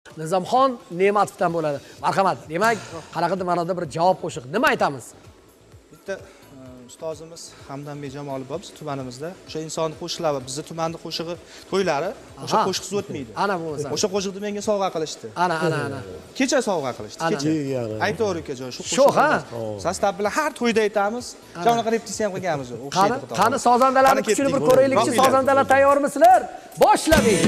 Nizomxon Ne'matovdan bo'ladi. Marhamat. Demak, qanaqadir ma'noda bir javob qo'shiq. Nima aytamiz? Bitta ustozimiz Hamdam Bejamolov bor biz tumanimizda. O'sha insonni qo'shiqlari, bizni tumanning qo'shig'i, to'ylari o'sha qo'shiqsiz o'tmaydi. Ana bo'lmasa. O'sha qo'shiqni menga sovg'a qilishdi. Ana, ana, ana. Kecha sovg'a qilishdi, kecha. Aytaver ukajon, shu qo'shiq. Ha. Sostav bilan har to'yda aytamiz. Shunaqa repetitsiya ham qilganmiz. Qani, qani sozandalarning kuchini bir ko'raylikchi. Sozandalar tayyormisizlar? Boshladik.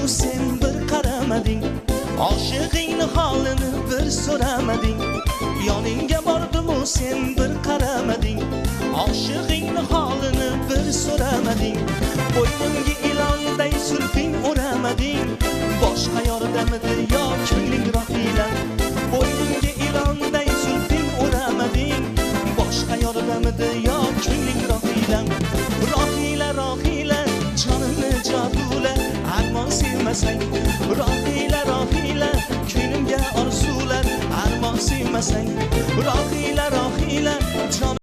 Sen bir qaramading, oshiqingni holini bir so'ramading. Yoningga bordim-u sen bir qaramading, oshiqingni holini bir so'ramading. Bo'ynimga ilonday zulfing o'ramading, boshqa yordamida yo ko'ngling rohiyla. Bo'ynimga ilonday zulfing o'ramading, boshqa yordamida yo ko'ngling rohiyla. Rohiyla, rohiyla, jonimni jodula, armon sevmasang